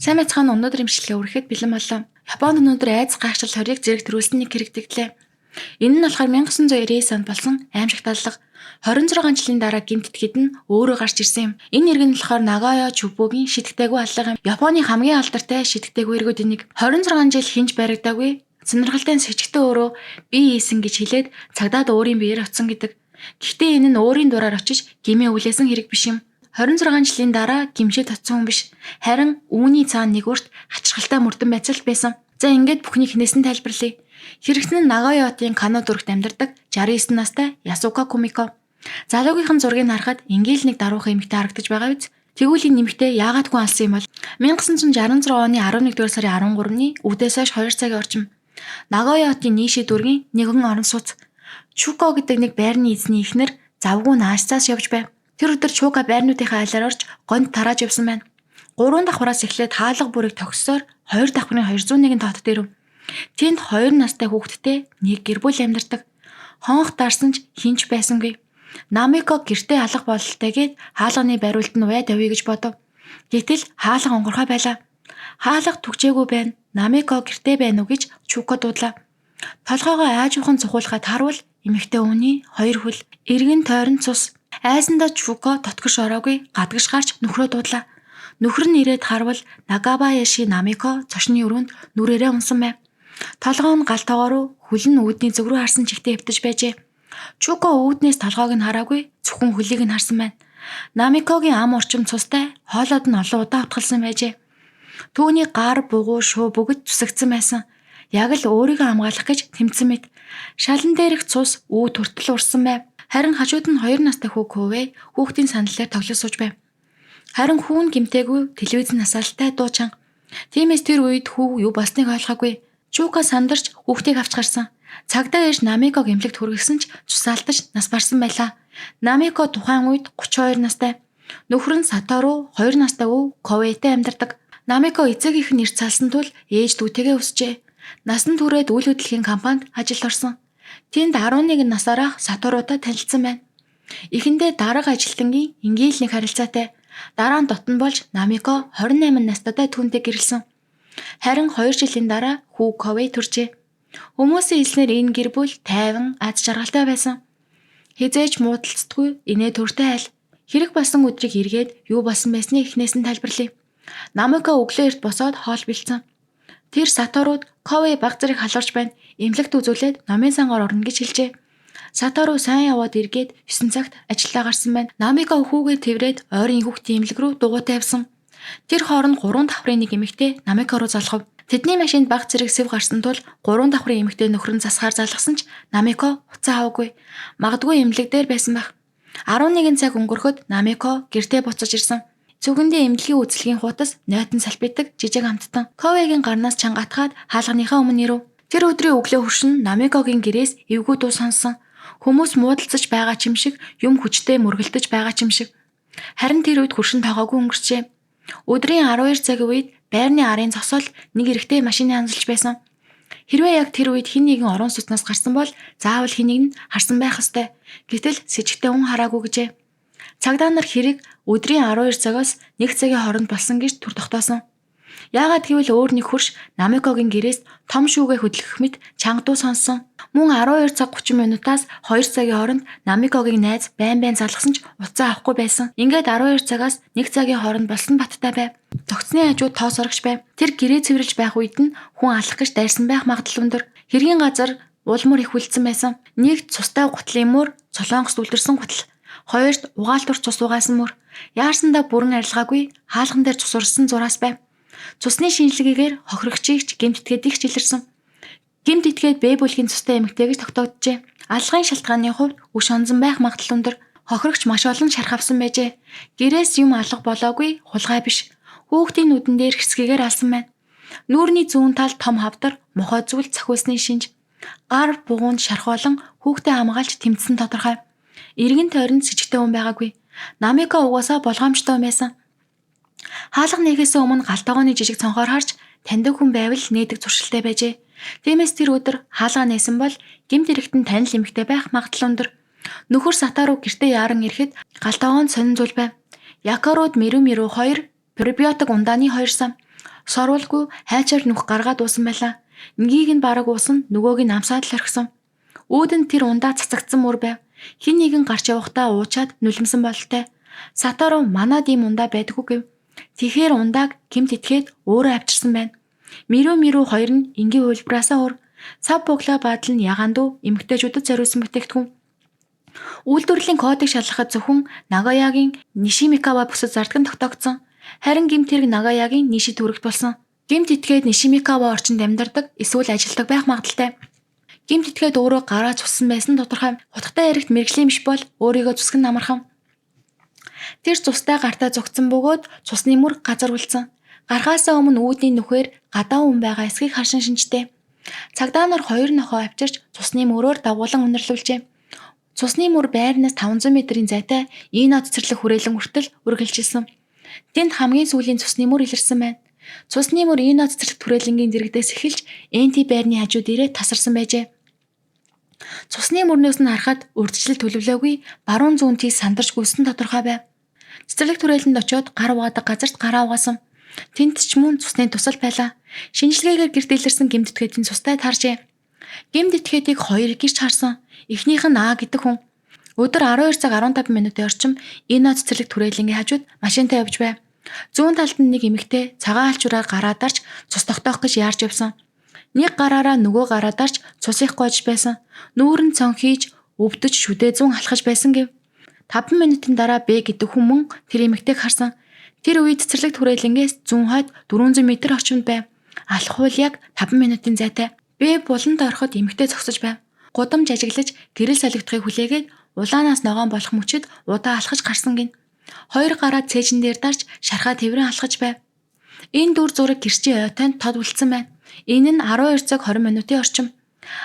Сайн байцгаана, өнөөдөр имчилгээ үргэхэд бэлэн боллоо. Японд өнөөдөр айдас гайхшил хорийг зэрэг төрүүлсэн нэг хэрэгтэглээ. Энэ нь болохоор 1999 онд болсон аимшигт аллага. 26 жилийн дараа гэмт итгэхэд нь өөрөө гарч ирсэн юм. Энэ хэрэг нь болохоор Нагоя Чүбүгийн шидэхтэйгүй аллага юм. Японы хамгийн алдартай шидэхтэйгүй эргүүдийн нэг. 26 жил хинж баригдаагүй. Сонирхолтой нь сэжигтэн өөрөө би хийсэн гэж хэлээд цагдаад өөрийн биеэр очсон гэдэг. Гэхдээ энэ нь өөрийн дураар очиж гэмээ үлээсэн хэрэг биш юм. 26 жилийн дараа гимшээ татсан хүн биш. Харин үүний цаана нэг урт хачирхалтай мөрдөн байцаалт байсан. За, ингээд бүхнийг эхнээс нь тайлбарлая. Хэрэгт нь Нагоя хотын Кано дүүрэгт амьдардаг 69 настай Ясука Кумико. Залуугийнхан зургийг харахад энгийн л нэг даруухан эмэгтэй харагдаж байгаа биз? Тэгвэл энэ эмэгтэй яагаад хүн алсан юм бол? 1966 оны 11-р сарын 13-ны үдээс хойш 2 цагийн орчим Нагоя хотын Ниши дүүргийн нэгэн орон сууц. Чуко гэдэг нэг байрны эзний эхнэр завгүй наашцаас явж байв. Тэр өдөр Чука байрнуудынхаа айлаар орж гонд тарааж явсан байна. Гурван давхараас эхлээд хаалга бүрийг тогссоор хоёр давхрын 201 тоот дээр. Тэнд 2 настай хүүхэдтэй нэг гэр бүл амьдардаг. Хонх дарсан ч хинч байсангүй. Намико гэртээ алга бололтой гээд хаалганы бариулт нь уяа тавья гэж бодов. Гэтэл хаалга онгорхой байлаа. Хаалга түгжээгүй байна. Намико гэртээ байна уу гэж Чуко дуудлаа. Толгойгоо аажуухан цухуулахад харвал эмэгтэй хүний хоёр хөл, эргэн тойрон цус. Айсандаа Чуко дотгош ороогүй, гадагш гарч нөхрөө дуудлаа. Нөхөр нь ирээд харвал Нагабаяши Намико цочны өрөөнд нүрээрээ унсан байв. Толгой нь гал тогоо руу, хөл нь үүдний зүг рүү харсан чигтээ хэвтэж байжээ. Чуко үүднээс толгойг нь хараагүй, зөвхөн хөлийг нь харсан байна. Намикогийн ам орчим цустай, хоолойд нь олон удаа утгалсан байжээ. Түүний гар, бугуу, шуу бүгд цусагдсан байсан. Яг л өөрийгөө хамгаалах гэж тэмцсэн мэт. Шалан дээрх цус үүд хүртэл урсан байв. Харин хажууд нь 2 настай хүү Ковэ хүүхдийн сандал дээр тоглож сууж байв. Харин хүүн гэмтээгүй, телевизэн насаалтай, дуу чанга. Тиймээс тэр үед хүү юу болсныг ойлгоогүй. Чука сандарч хүүхдийг авч гарсан. Цагдаа ирж Намиког эмнэлэгт хүргэсэн ч цусаалтаж нас барсан байлаа. Намико тухайн үед 32 настай. Нөхөр нь Сатору, 2 настай өвөө Ковэтэй амьдардаг. Намико эцэг эх нь эрт салсан тул ээж дүүтэйгээ өсжээ. Насан туршид үйл хөдлөлийн компанид ажилд орсон. Тэнд 11 насаараа Саторутай танилцсан байна. Эхэндээ дарга ажилтангийн энгийн л нэг харилцаатай. Дараа нь дотно болж Намико 28 настайдаа түүнтэй гэрлэсэн. Харин 2 жилийн дараа хүү Ковэй төржээ. Хүмүүсийн хэлснээр энэ гэр бүл тайван, аз жаргалтай байсан. Хэзээ ч муудалцдаггүй, инээ төртэй айл. Хэрэг болсон өдрийг эргээд юу болсон байсныг эхнээс нь тайлбарлая. Намико өглөө эрт босоод хоол бэлдсэн. Тэр Саторуд Ковэй баг зэрэг халуурч байна. Эмнэлэгт үзүүлээд номын сангаар орно гэж хэлжээ. Сатору сайн яваад эргээд 9 цагт ажилдаа гарсан байна. Намико хүүгээ тэврээд ойрын хүүхдийн эмнэлэг рүү дугуйтай явсан. Тэр хооронд гурван давхрын нэг эмэгтэй Намико руу залхав. Тэдний машинд баг зэрэг сэв гарсан тул гурван давхрын эмэгтэй нөхөр нь засахаар залгасан ч Намико утсаа аваагүй. Магадгүй эмнэлэг дээр байсан байх. 11 цаг өнгөрөхөд Намико гэртээ буцаж ирсэн. Зүгэндээ эмнэлгийн үзлэгийн хутас, нойтон салфетик, жижиг амттан. Ковэгийн гарнаас чангатгаад хаалганыхаа өмнө ирэв. Тэр өдрийн өглөө хөршин Намикогийн гэрээс эвгүй дуу сонссон. Хүмүүс муудалцаж байгаа ч юм шиг, юм хүчтэй мөргөлдөж байгаа ч юм шиг. Харин тэр үед хөршин тоогоогүй өнгөрчээ. Өдрийн 12 цагийн үед байрны арын зогсоол нэг эрэгтэй машины анзалж байсан. Хэрвээ яг тэр үед хэн нэгэн орон сууцнаас гарсан бол заавал хэн нэг нь харсан байх ёстой. Гэтэл сэжигтэй хүн хараагүй гэжээ. Цагдаа нар хэрэг өдрийн 12 цагаас 1 цагийн хооронд болсон гэж түр тогтоосон. Яагаад гэвэл өөр нэг хөрш Намикогийн гэрээс том шүүгээ хөдлөх мэт чанга дуу сонссон. Мөн 12 цаг 30 минутаас 2 цагийн хооронд Намикогийн найз байн байн залгасан ч утсаа авахгүй байсан. Ингээд 12 цагаас 1 цагийн хооронд болсон баттай байв. Цогцсны хажууд тоо сорогч байв. Тэр гэрээ цэвэрлж байх үед нь хүн алах гэж дайрсан байх магадлал өндөр. Хэргийн газар улмөр их үлдсэн байсан. Нэгт цустай гутлын мөр, Солонгост үлдэрсэн гутал. Хоёрт угаалтур цус угаасан мөр. Яарсандаа бүрэн арилгаагүй, хаалган дээр цус урсан зураас байв. Цусны шинжилгээгээр хохирогчийг ч гэмт этгээдийг ч илэрсэн. Гэмт этгээд Б бүлгийн цустай эмэгтэй гэж тогтоогджээ. Алгын шалтгааны хувьд үш онзон байх магадлал өндөр. Хохирогч маш олон шарх авсан байжээ. Гэрээс юм алга болоогүй, хулгай биш. Хүүхдийн нүдэн дээр хэсгийгээр алсан байна. Нүүрний зүүн талд том хавдар, мохой зүйл цохиулсны шинж. Гар бугуунд шарх болон хүүхдээ хамгаалж тэмцсэн тодорхой. Эргэн тойронд сэжигтэй хүн байгаагүй. Намико угаасаа болгоомжтой хүн байсан. Хаалга нээхээс өмнө гал тогооны жижиг цонхоор харж таньдаг хүн байвал нээдэг зуршилтай байжээ. Тиймээс тэр өдөр хаалга нээсэн бол гэмт хэрэгтэн танил эмэгтэй байх магадлал өндөр. Нөхөр Сатару гэртээ яаран ирэхэд гал тогоонд сонин зүйл байв. Якорууд мэрүү мэрүү 2, пробиотик ундааны 2 сам. Сорволгүй хайчаар нүх гаргаад уусан байлаа. Нгийг нь бараг уусан, нөгөөг нь амсаад л орхисон. Үүд нь тэр ундаа цацагдсан мөр байв. Хэн нэгэн гарч явахдаа уучаад нулимсан бололтой. Сатору манад ийм ундаа байдаггүй гэв. Тэгэхээр ундааг гэмт этгээд өөрөө авчирсан байна. Мирүү мирүү хоёр нь энгийн хувилбараасаа өөр. Сав буглаа баадал нь ягаан дүү эмэгтэйчүүдэд зориулсан бүтээгдэхүүн. Үйлдвэрлэлийн кодыг шалгахад зөвхөн Нагаягийн Нишимикава бүсэд зардаг нь тогтоогдсон. Харин гэмт хэрэг Нагаягийн Ниши төрөгт болсон. Гэмт этгээд Нишимикава орчинд амьдардаг эсвэл ажилладаг байх магадлалтай. Гэмт этгээд өөрөө гараа цуссан байсан тодорхой. Утгатай яригт мэргэжлийн биш бол өөрийгөө зүсгэн намархан. Тэр цустай гартаа зугтсан бөгөөд цусны мөр газар үлдсэн. Гарахаасаа өмнө үүдний нүхээр гадаа хүн байгаа эсхийг харшин шинжтэй. Цагдаа нар хоёр нохой авчирч цусны мөрөөр дагуулan үнэрлүүлжээ. Цусны мөр байрнаас 500 метрийн зайтай Ино цэцэрлэг хүрээлэн хүртэл үргэлжилсэн. Тэнд хамгийн сүүлийн цусны мөр илэрсэн байна. Цусны мөр Ино цэцэрлэг түрээлэнгийн дэргэдээс эхэлж Энти байрны хажууд ирээд тасарсан байжээ. Цусны мөрнөөс нь харахад урьдчилал төлөвлөөгүй баруун зүүн тийш сандарч гүйсэн тодорхой байв. Цэцэрлэг түрээлэнд очиод гар угаадаг газарт гараа угаасан. Тэнд ч мөн цусны тусал байлаа. Шинжилгээгээр гэрт илэрсэн гэмт этгээдийн цустай тааржээ. Гэмт этгээдийг хоёр гэрч харсан. Эхнийх нь А гэдэг хүн. Өдөр 12 цаг 15 минутын орчим Ино цэцэрлэг түрээлэнгийн хажууд машинтай явж байв. Зүүн талд нь нэг эмэгтэй цагаан алчуураар гараа дарж цус тогтоох гэж яарч явсан. Нэг гараараа нөгөө гараа дарж цус их гоожж байсан. Нүүр нь цон хийж өвдөж шүдэ зүүн алхаж байсан гэв. 5 минутын дараа Б гэдэг хүн мөн тэр эмэгтэйг харсан. Тэр үед цэцэрлэг түрээлэнгээс зүүн хойд 400 м орчимд байв. Алхвал яг 5 минутын зайтай. Б буланд ороход эмэгтэй зогсож байв. Гудамж ажиглаж гэрэл солигдохыг хүлээгээд улаанаас ногоон болох мөчид удаа алхаж гарсан гин. Хоёр гараа цээжин дээр дарж шархаа тэврэн алхаж байв. Энэ дүр зураг гэрчийн ойтойнд тод үлдсэн байна. Энэ нь 12 цаг 20 минутын орчим.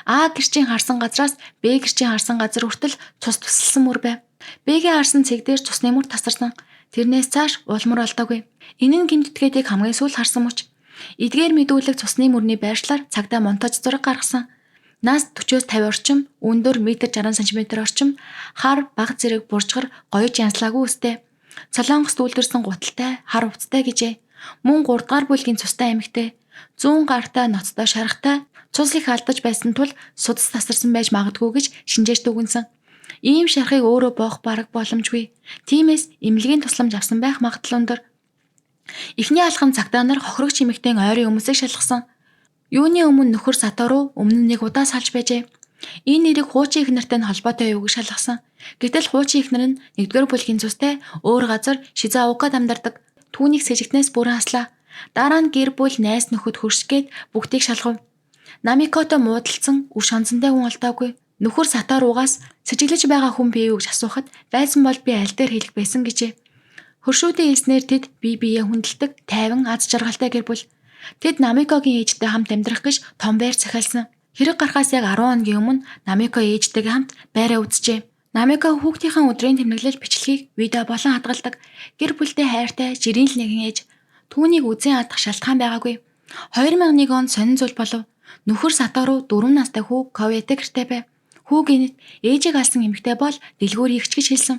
А гэрчийн харсан газраас Б гэрчийн харсан газар хүртэл цус тусалсан мөр байв. Б-гийн харсан цэг дээр цусны мөр тасарсан. Тэрнээс цааш улмар олдоогүй. Энэ нь гэмт этгээдийг хамгийн сүүл харсан мөч. Эдгээр мэдүүлэг цусны мөрний байршлаар цагдаа монтаж зураг гаргасан. Нас 40-оос 50 орчим, өндөр 1 60 см орчим, хар, баг зэрэг буржгар гоёж янзлаагүй өстэй. Солонгост үйлдвэрсэн гуталтай, хар увцтай гэжээ. Мөн 3 дугаар бүлгийн цустай эмэгтэй. Зүүн гартай ноцтой шарахтай цус их алдаж байсан тул судас тасарсан байж магадгүй гэж шинжээж дүгнсэн. Ийм шарахыг өөрөө боох бараг боломжгүй. Тиймээс эмнэлгийн тусламж авсан байх магадлал өндөр. Эхний алхам цагдаа нар хохирогч эмэгтэйн ойрын хүмүүсийг шалгасан. Юуны өмнө нөхөр Сатору өмнө нь нэг удаа салж байжээ. Энэ нэрийг хуучин эхнэртэй нь холбоотой юу гэж шалгасан. Гэтэл хуучин эхнэр нь 1-р бүлгийн цустай өөр газар Шизаокад амьдардаг. Түүнийг сэжигтнээс бүрэн хаслаа. Дараа нь гэр бүл найз нөхөд хөршгээд бүгдийг шалгав. Намикото муудалцсан үр шонзонтой хүн олдоогүй. Нөхөр Саторугаас сэжиглэж байгаа хүн бий юу гэж асуухад байсан бол би аль дээр хэлэх байсан гэжээ. Хөршүүдийн хэлснээр тэд бие биеэ хүндэлдэг, тайван, аз жаргалтай гэр бүл. Тэд Намикогийн ээжтэй хамт амьдрах гэж том байр захиалсан. Хэрэг гарахаас яг 10 хоногийн өмнө Намико ээжтэйгээ хамт байраа үзжээ. Намико хүүхдийнхээ өдрийн тэмдэглэл бичлэгийг видео болон хадгалдаг. Гэр бүлтэй хайртай, жирийн л нэгэн ээж. Түүнийг үзэн ядах шалтгаан байгаагүй. 2001 онд сонин зүйл болов. Нөхөр Сатору 4 настай хүү Ковете гэрте байв. Хүү гэнэт ээжийг алсан эмэгтэй бол дэлгүүр хийгч гэж хэлсэн.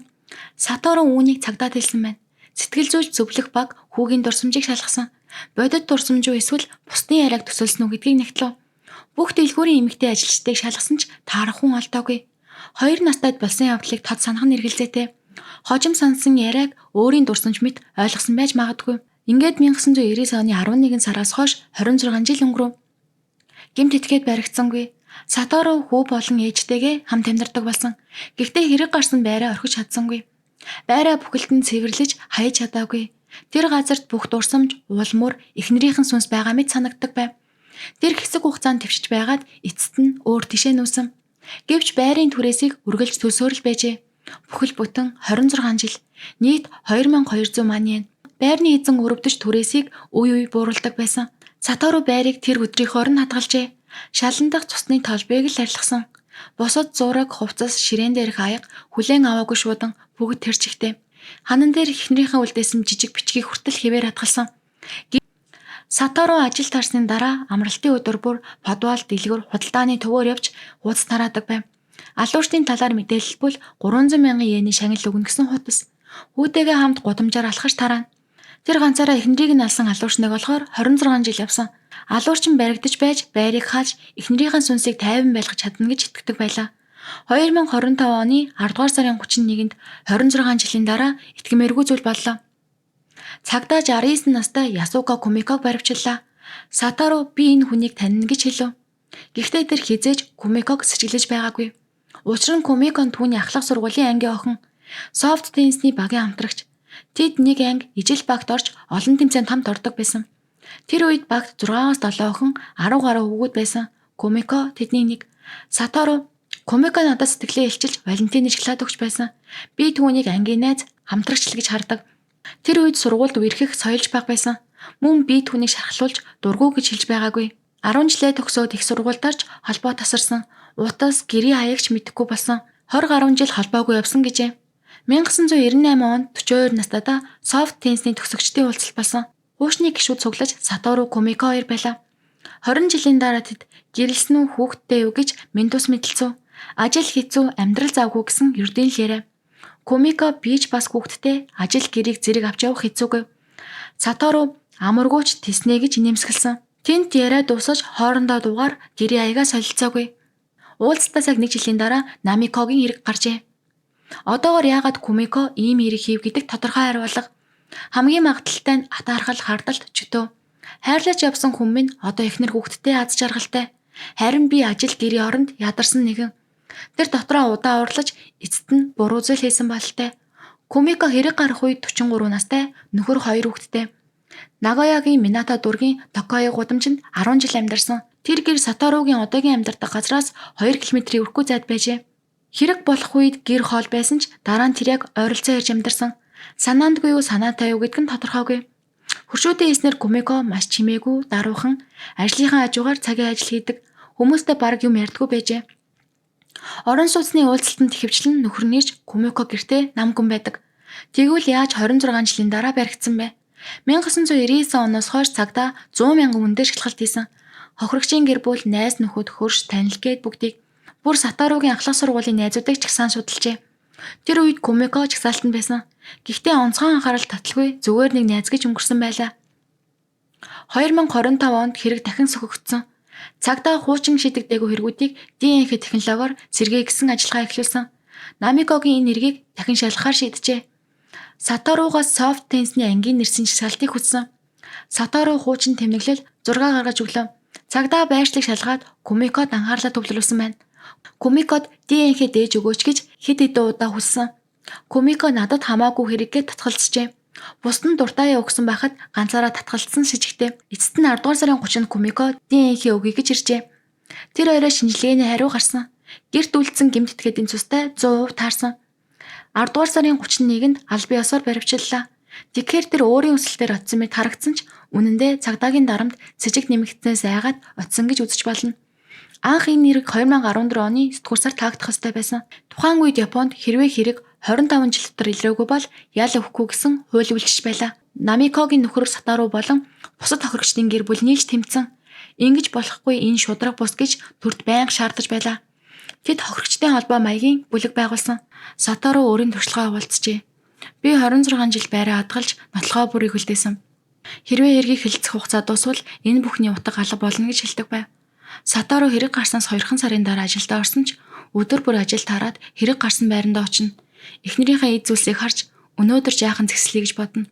Сатору үүнийг цагдаад хэлсэн байна. Сэтгэл зүйч зөвлөх баг хүүгийн дурсамжийг шалгасан. Бодит дурсамж уу эсвэл бусдын яриаг төсөөлсөн үү гэдгийг нэгтлв. Бүх дэлгүүрийн эмэгтэй ажилчдыг шалгасан ч таарах хүн олдоогүй. 2 настайд болсон явдлыг тод санах нь эргэлзээтэй. Хожим сонссон яриаг өөрийн дурсамж мэт ойлгосон байж магадгүй. Ингээд 1999 оны 11 сараас хойш 26 жил өнгөрөв. Гэмт этгээд баригдсангүй. Сатору хүү болон ээжтэйгээ хамт амьдардаг болсон. Гэхдээ хэрэг гарсан байраа орхиж чадсангүй. Байраа бүхэлд нь цэвэрлэж хаяж чадаагүй. Тэр газарт бүх дурсамж, улмөр, эхнэрийнхэн сүнс байгаа мэт санагддаг байв. Тэр хэсэг хугацаанд твшиж байгаад эцэст нь өөр тишээ нүүсэн. Гэвч байрын түрээсийг үргэлж төлсөөр л байжээ. Бүхэл бүтэн 26 жил. Нийт 2200 ман йен. Байрны эзэн өрөвдөж түрээсийг үе үе бууруулдаг байсан. Сатору байрыг тэр өдрийнхөөр нь хадгалжээ. Шалан дахь цусны толбыг л арилгасан. Бусад зураг, хувцас, ширээн дээрх аяга хүлээн аваагүй шуудан бүгд тэр чигтээ. Ханан дээр эхнэрийнхээ үлдээсэн жижиг бичгийг хүртэл хэвээр хадгалсан. Сатору ажил тарсны дараа амралтын өдөр бүр подвал, дэлгүүр, худалдааны төвөөр явж хуудас тараадаг байв. Алуурчдын талаар мэдээлэл бол 300 мянган йений шагнал өгнө гэсэн хутас. Хүүтэйгээ хамт гудамжаар алхаж тараана. Тэр ганцаараа эхнэрийг нь алсан алуурчныг олохоор 26 жил явсан. Алуурчин баригдаж байж байрыг хааж эхнэрийнхээ сүнсийг тайван байлгаж чадна гэж итгэдэг байлаа. 2025 оны 10 дугаар сарын 31-нд 26 жилийн дараа итгэмээргүй зүйл боллоо. Цагдаа 69 настай Ясука Кумиког баривчлалаа. Сатару би энэ хүнийг танина гэж хэлв. Гэхдээ тэр хэзээ ч Кумиког сэжиглэж байгаагүй. Учир нь Кумико нь түүний ахлах сургуулийн ангийн охин. Софт теннисний багийн хамтрагч. Тэд нэг анги ижил багт орж олон тэмцээнд хамт ордог байсан. Тэр үед багт 6-аас 7 охин 10 гаруй хүүгүүд байсан. Кумико тэдний нэг. Сатору Кумико надад сэтгэлээ илчилж Валентины шоколад өгч байсан. Би түүнийг ангийн найз, хамтрагч л гэж хардаг. Тэр үед сургуульд үерхэх соёлж баг байсан. Мөн би түүнийг шархлуулж дургүй гэж хэлж байгаагүй. 10 жилээ төгсөөд их сургуульд орж холбоо тасарсан. Утас гэрийн хаягч мэдэхгүй болсон. 20 гаруй жил холбоогүй явсан гэжээ. 1998 онд 42 настайдаа софт теннисний төгсөгчдийн уулзалт болсон. Хуучны гишүүд цуглаж Сатору Кумико хоёр байлаа. 20 жилийн дараа тэд гэрэлсэн үү хүүхэдтэй юу гэж мэнд ус мэдлцв. Ажил хэцүү, амьдрал завгүй гэсэн ердийн л яриа. Кумико би ч бас хүүхэдтэй ажил гэрийг зэрэг авч явах хэцүүгүй. Сатору амаргүй ч тэснэ гэж инээмсэглэсэн. Тэнд яриа дуусаж хоорондоо дуугаар гэрийн аягаа солилцоогүй. Уулзалтаас яг нэг жилийн дараа Намикогийн хэрэг гарчээ. Одоогор яагаад Кумико ийм хэрэг хийв гэдэг тодорхой хариу алга. Хамгийн магадлалтай нь атаархал хардалт чөтөө. Хайрлаж явсан хүн минь одоо эхнэр хүүхэдтэй аз жаргалтай. Харин би ажил гэрийн оронд ядарсан нэгэн. Тэр дотроо удаан уурлаж эцэст нь буруу зүйл хийсэн бололтой. Кумико хэрэг гарах үед 43 настай, нөхөр 2 хүүхэдтэй. Нагоягийн Минато дүүргийн Токио гудамжинд 10 жил амьдарсан. Тэр гэр Саторугийн одоогийн амьдардаг газраас 2 км-ийн өрхүү зайд байжээ. Хэрэг болох үед гэр хоол байсан ч дараа нь тэр яг ойролцоо ирж амьдарсан. Санаандгүй юу санаатай юу гэдг нь тодорхойгүй. Хөршүүдийн хэлснээр Кумико маш чимээгүй, даруухан, ажлынхаа хажуугаар цагийн ажил хийдэг, хүмүүстэй бараг юм ярьдаггүй байжээ. Орон сууцны уулзалтанд ихэвчлэн нөхөр нь ирж Кумико гэртээ нам гүн байдаг. Тэгвэл яаж 26 жилийн дараа баригдсан бэ? 1999 оноос хойш цагдаа 100 мянган хүн дээр шалгалт хийсэн. Хохирогчийн гэр бүл, найз нөхөд, хөрш, танил гээд бүгдийг бүр Сатаругийн ахлах сургуулийн найзуудыг ч гэсэн судалжээ. Тэр үед Кумико жагсаалтанд байсан. Гэхдээ онцгой анхаарал таталгүй зүгээр нэг найз гэж өнгөрсөн байлаа. 2025 онд хэрэг дахин сөхөгдсөн. Цагдаа хуучин шийдэгдээгүй хэрэгүүдийг ДНХ технологиор сэргээх гэсэн ажиллагаа эхлүүлсэн. Намикогийн энэ хэргийг дахин шалгахаар шийджээ. Саторугаас софт теннисний ангийн нэрсийн жагсаалтыг хүссэн. Сатору хуучин тэмдэглэл зураг гаргаж өглөө. Цагдаа байршлыг шалгаад Кумикод анхаарлаа төвлөрүүлсэн байна. Кумикод ДНХ дээж өгөөч гэж хэд хэдэн удаа хүссэн. Кумико надад хамаагүй хэрэггээ татгалзжээ. Бусд нь дуртай өгсөн байхад ганцаараа татгалзсан шижигтэй. Эцэст нь 10 дугаар сарын 30-нд Кумико ДНХ өгье гэж иржээ. Тэр хоёроо шинжилгээний хариу гарсан. Гэрт үлдсэн гэмт этгээдийн цустай 100% таарсан. 10 дугаар сарын 31-нд албан ёсоор баривчлалаа. Тэгэхээр тэр өөрийн хүсэлтээр очсон мэт харагдсан ч үнэн дээр цагдаагийн дарамт сэжиг нэмэгдсэнээс айгаад очсон гэж үзэж болно. Анх энэ хэрэг 2014 оны 9 дугаар сард таагдах ёстой байсан. Тухайн үед Японд хэрвээ хэрэг 25 жил дотор илрээгүй бол ял өгөхгүй гэсэн хууль үйлчилж байлаа. Намикогийн нөхөр Сатару болон бусад тохирогчдын гэр бүл нийлж тэмцсэн. Ингэж болохгүй энэ шударга бус гэж төрд байнга шаардаж байлаа. Тэд хохирогчдын холбоо маягийн бүлэг байгуулсан. Сатару өөрийн туршлагаа хуваалцжээ. Би 26 жил байраа хадгалж нотлохоо бүрийг үлдээсэн. Хэрвээ хэргийг хэлэлцэх хугацаа дуусвал энэ бүхний утга алга болно гэж хэлдэг байв. Сатару хэрэг гарснаас 2 сарын дараа ажилдаа орсон ч өдөр бүр ажил таарад хэрэг гарсан байрандаа очино. Эхнэрийнхээ эд зүйлсийг харж өнөөдөр жаахан зэгслэе гэж бодно.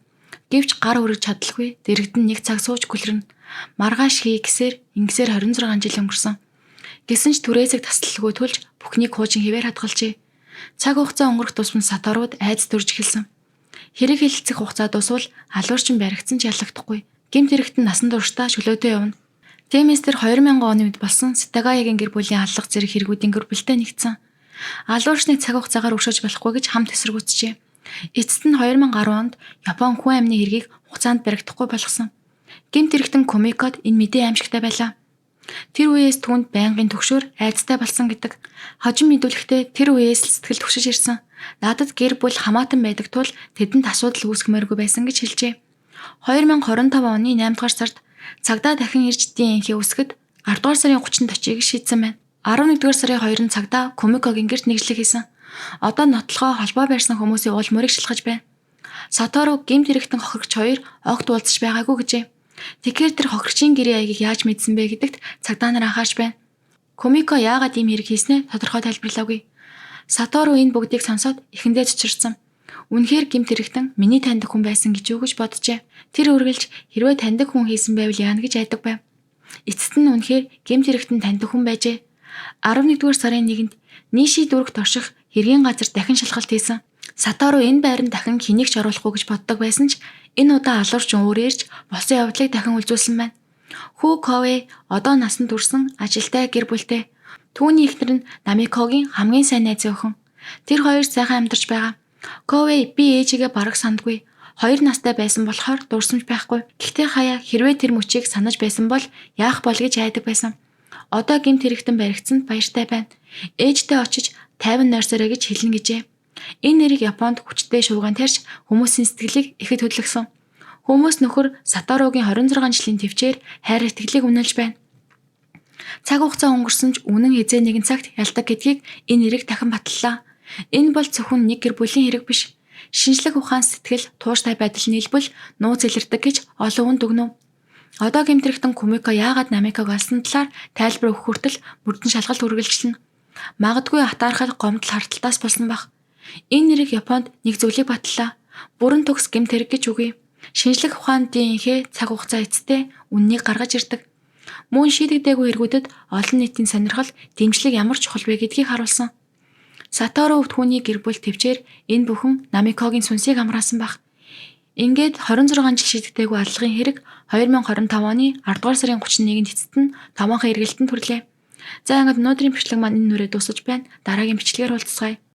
Гэвч гар хүрэж чадалгүй дэрэгдэн нэг цаг сууж гүлрэнэ. Маргааш хий гэсээр ингэсээр 26 жил өнгөрсөн. Гэсэн ч түрээсийг таслалгүй тулж бүхнийг хуучин хэвээр хадгалжээ. Цаг хугацаа өнгөрөх тусам Саторууд айдас төрж эхэлсэн. Хэрэг хэлэлцэх хугацаа дуусвал алуурчин баригдсан ч ялагдахгүй. Гэмт хэрэгт нь насан туршдаа чөлөөтэй явна. Тиймээс тэр 2000 оны үед болсон Сэтагаягийн гэр бүлийн аллах зэрэг хэрэгүүдийн гэр бүлтэй нэгдсэн. Алуурчныг цаг хугацаагаар өршөөж болохгүй гэж хамт эсэргүүцжээ. Эцэст нь 2010 онд Япон хүн амны хэргийг хугацаанд баригдахгүй болгосон. Гэмт хэрэгтэн Кумикод энэ мэдээ аимшигтай байлаа. Тэр үеэс түүнд байнгын түгшүүр айдастай болсон гэдэг. Хожим мэдүүлэхдээ тэр үеэс л сэтгэл түгшиж ирсэн. Надад гэр бүл хамаатан байдаг тул тэдэнд асуудал үүсгэмээргүй байсан гэж хэлжээ. 2025 оны 8 дугаар сард цагдаа дахин ирж ДНХ үүсгэхэд 10 дугаар сарын 30-нд очийг шийдсэн байна. 11 дугаар сарын 2-нд цагдаа Кумикогийн гэрт нэгжлэг хийсэн. Одоо нотлохоо холбоо барьсан хүмүүсийн уул мөрийг шалгаж байна. Сатору гэмт хэрэгтэн хохирогч хоёр огт уулзч байгаагүй гэжээ. Тэгэхээр тэр хохирогчийн гэрээ аягийг яаж мэдсэн бэ гэдэгт цагдаа нар анхаарч байна. Кумико яагаад ийм хэрэг хийснээ тодорхой тайлбарлаагүй. Сатору энэ бүгдийг сонсоод эхэндээ цочирсан. Үнэхээр гэмт хэрэгтэн миний таньдаг хүн байсан гэж юу гэж боджээ. Тэр үргэлж хэрвээ таньдаг хүн хийсэн байвал яана гэж айдаг байв. Эцэст нь үнэхээр гэмт хэрэгтэн таньдаг хүн байжээ. 11-р сарын 1-нд Ниши дүүрэгт орших хэргийн газар дахин шалгалт хийсэн. Сатору энэ байранд дахин хэнийг ч оруулахгүй гэж боддог байсан ч энэ удаа алуурчин өөр ирж болсон явдлыг дахин үлзүүлсэн байна. Хүү Ковэ одоо насанд хүрсэн ажилтай гэр бүлтэй. Түүний эхнэр нь Намикогийн хамгийн сайн найз охин. Тэр хоёр сайхан амьдарч байгаа. Ковэ би ээжигээ бараг сандгүй. 2 настай байсан болохоор дурсамж байхгүй. Гэхдээ хаяа хэрвээ тэр мөчийг санаж байсан бол яах бол гэж айдаг байсан. Одоо гэмт хэрэгтэн баригдсанд баяртай байна. Ээжтэй очиж тайван нойрсорой гэж хэлнэ гэжээ. Энэ нэрийг Японд хүчтэй шуугиан тарьж хүмүүсийн сэтгэлийг ихэд хөдлөсөн. Хүмүүс нөхөр Саторугийн 26 жилийн тэвчээр хайр итгэлийг үнэлж байна. Цаг хугацаа өнгөрсөн ч үнэн хэзээ нэгэн цагт ялдаг гэдгийг энэ нэрийг дахин баталлаа. Энэ бол зөвхөн нэг гэр бүлийн хэрэг биш. Шинжлэх ухаан, сэтгэл, тууштай байдал нийлбэл нууц илэрдэг гэж олон хүн дүгнэв. Одоо гэмт хэрэгтэн Кумико яагаад Намиког олсон талаар тайлбар өгөх хүртэл мөрдөн шалгалт үргэлжилнэ. Магадгүй атаархал гомдол хардталтаас болсон байх. Энэ нэрийг Японд нэг зүйлийг баталлаа. Бүрэн төгс гэмт хэрэг гэж үгүй. Шинжлэх ухааны инхээ цаг хугацаа эцэстээ үннийг гаргаж ирдэг. Мөн шийдэгдээгүй хэрэгүүдэд олон нийтийн сонирхол, дэмжлэг ямар чухал вэ гэдгийг харуулсан. Сатору түүний гэр бүл тэвчээр энэ бүхэн Намикогийн сүнсийг амраасан байх. Ингээд 26 жил шийдэгдээгүй аллагын хэрэг 2025 оны 10 дугаар сарын 31-нд эцэст нь томоохон эргэлтэнд хүрлээ. За ингээд өнөөдрийн бичлэг маань энэ нүрээ дуусаж байна. Дараагийн бичлэгээр уулзцгаая.